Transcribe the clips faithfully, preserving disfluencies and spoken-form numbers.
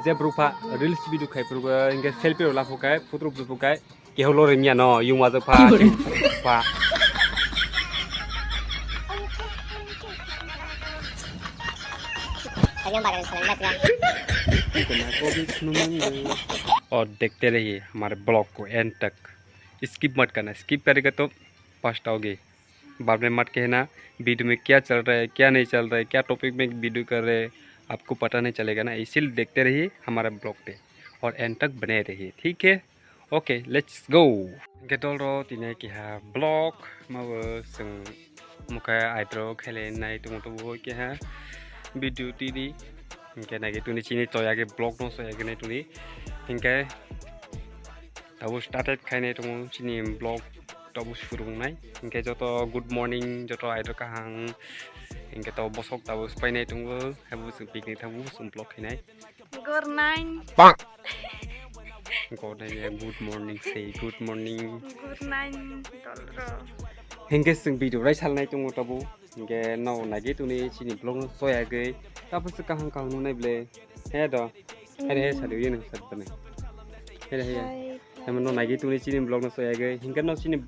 Je bwrwpha reels video khai phuru hinkhe selfie rok laphukai, photo rok phukhukai, keholo rimya no yung wajak pha, pha. और देखते रहिए हमारे ब्लॉग को एंड तक, स्किप मत करना, स्किप करेगा तो पछताओगे। बाद में मत कहना वीडियो में क्या चल रहा है, क्या नहीं चल रहा है, क्या टॉपिक में वीडियो कर रहे हैं, आपको पता नहीं चलेगा ना, इसीलिए देखते रहिए हमारा ब्लॉग पे और एंड तक बने रहिए, ठीक है? Okay, let's go. Hingke dol ro tini keha vlog mabo chwng mokhe eyebrow khaile nai tongo tobo keha video tini. Hingke nai tuni chini choya ke vlog no choya ke nai tuni. Hingke tabo started khainai tongo chini vlog tabo surungnai. Hingke joto good morning, joto eyebrow kaham. Hingke to bosok tabo painai tongo. Habo chwng picnic thango chwng vlog khainai. Good night. Good night, yeah, good morning, say good morning. Good night, dolro. Hingke chwng video rai salnai tongo tabo. Hingke no nagi tuni chini vlog no soyagwi. Tapos kaham kaham nunai ble. He do. He he sadi yun sadi tani. He he. Hai. Tamo no nagi tuni chini vlog no soyagwi. Hingke no chini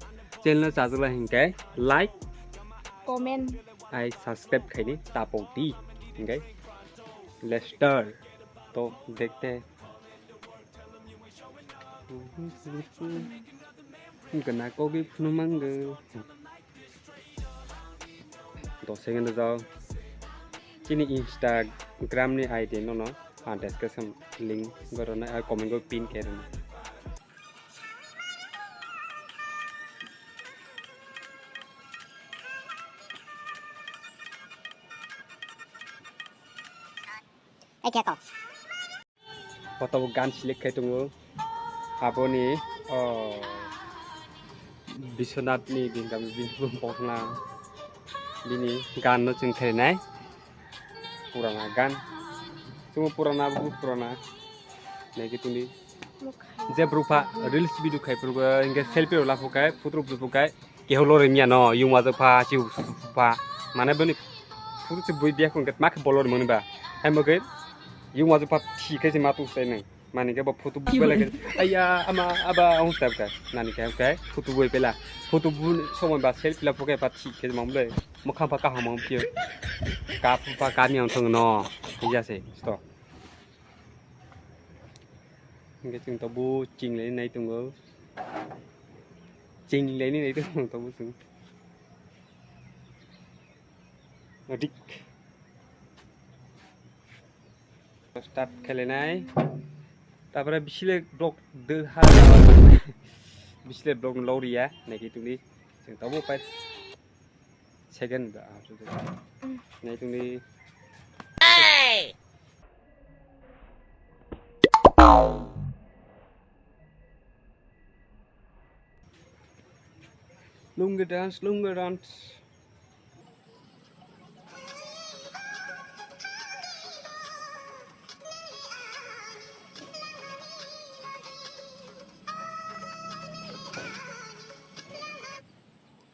channel no chajwla hingke like, comment, ai subscribe khaini tapok di. Hingke let's start. To dekhte. Gana kogi phunu mango. Dos second jao. Chini Instagram ni I D no no. Ah, description link gorona, ah, comment go pin khe rwna. Ekhe kok. Photo bo gan select khai tongo. Aboni, oh, Biswanath ni bini kami bini bokna bini gan no chwng khainai. Purana gan. Chwng purana bo purana. Nai ki tuni. Je bwrwpha reels video khai phuru hinkhe selfie rok laphukai, photo rok phukhukai. Keholo rimya no, yung wajak pha, chiu pha. Mane bini phuru se bui biya khun ket mak bolor mani ba. Hai moge yung wajak pha thi khe se matu sai nang. Mani ke bo photo bu bela ke. Aya ama aba ong step ka. Nani ke ke photo bui pela. Photo bu somoi ba selfie la phoke pa thi khe mam le. Mokha ba kaham ong phi. Ka pa ka mi ong thong no. Ya se sto. Hingke chwng tabuk ching lai nai tongo. Ching lai nai tongo tabuk chwng. Dik. Start khaile nai. Tapore bisile block de ha. Bisile block no loriya nai ki tungdi. Chwng tabuk pai. Second ba, ah, tu, tu. Nai tungdi. Lungi dance, lungi dance.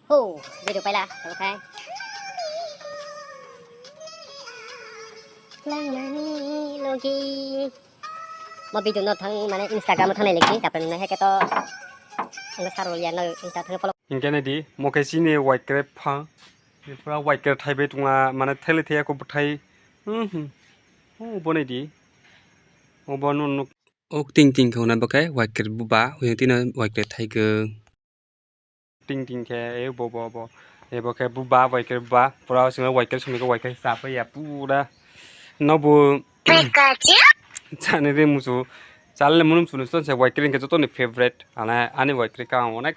Ho, video paila, tamo khai. Langmani logi. Mo video no thang mane Instagram o thangnai lekdi, tapre nungnai hai khe to ang sarul ya no Insta thang follow. Hinkhe nai di, mo khe chini white grape pha. Pura white grape thaibai tongla, mane thaile thaiya kho bwthai. Hmm, hmm. Oh, bo nai di. Oh, bo no, no. Ok ting ting khe hwnna bo khe white grape buba, hwnwi tino white grape thaigo. Ting ting khe, e bo, bo, bo. E bo khe buba, white grape buba. Pura swngo white grape swngo white grape chapaiya pura. Nobo chani de musu. Chale munu musu no se white grape khe jotoni favorite. Ana ani white grape ka onek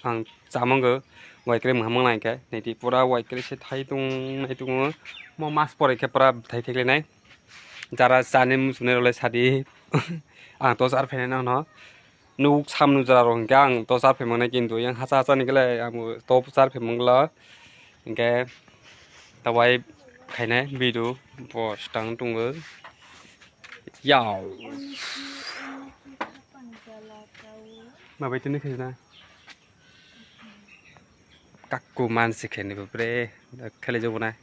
ang chamango white grape mhamang nai khe. Nai di pura white grape se thai tung nai tung. Mo mas pore khe pura thai thekle nai. Jara chani musu nai role sadi. Ang to sar phene no no. Nuk samnu jora rok hingke ang to char phai mangnai kintu yang hacha hacha ni kele ang to char phai mangla hingke tawai khainai video bo stang tongo yao mabai tini khaina kakku mansi khaini bapre khele jabo na.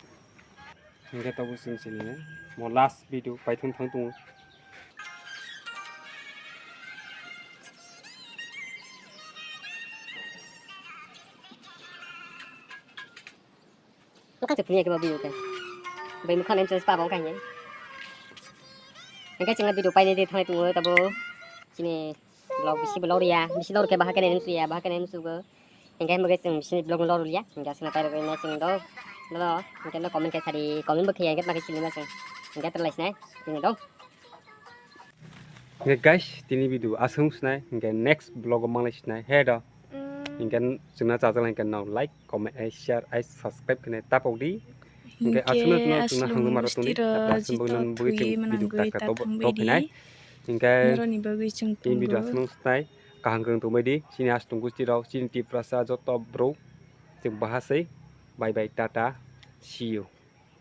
Hingke tabuk chwng chini mo last video paithum thang tongo. Mokha se phunui ya khe ba video khe. Bai mokha nem se pa ba wngkha hinya. Hingke chwngno video painai de thangnai tongo tabo. Chini vlog bisi vlog ya, bisi vlog khe bahai khe nem su ya, bahai khe nem su go. Hingke hingke chwng bisi vlog vlog ya. Hingke aswkno pairok nai chwng do. Do. Hingke no comment khe sadi, comment bo khe ya hingke ma khe silima chwng. Hingke tor lai sinai. Chini do. Hingke guys, tini video aswng sinai. Hingke next vlog o manglai sinai. He do. Hingke chwngno chajak lai hingke no like, comment, ai share, ai subscribe khe tapok di. Hingke aswkno chwngno chwngno hangno maro tongdi. Aswkno bwgwi chwng video tak tak top top phinai. Hingke noroni bagwi chwng tini video aswkno sinai. Kaham khe tongbai di. Chini aswk tong gusti rok, chini Tiprasa joto bro. Chwng bahasai. Bye bye, tata. See you.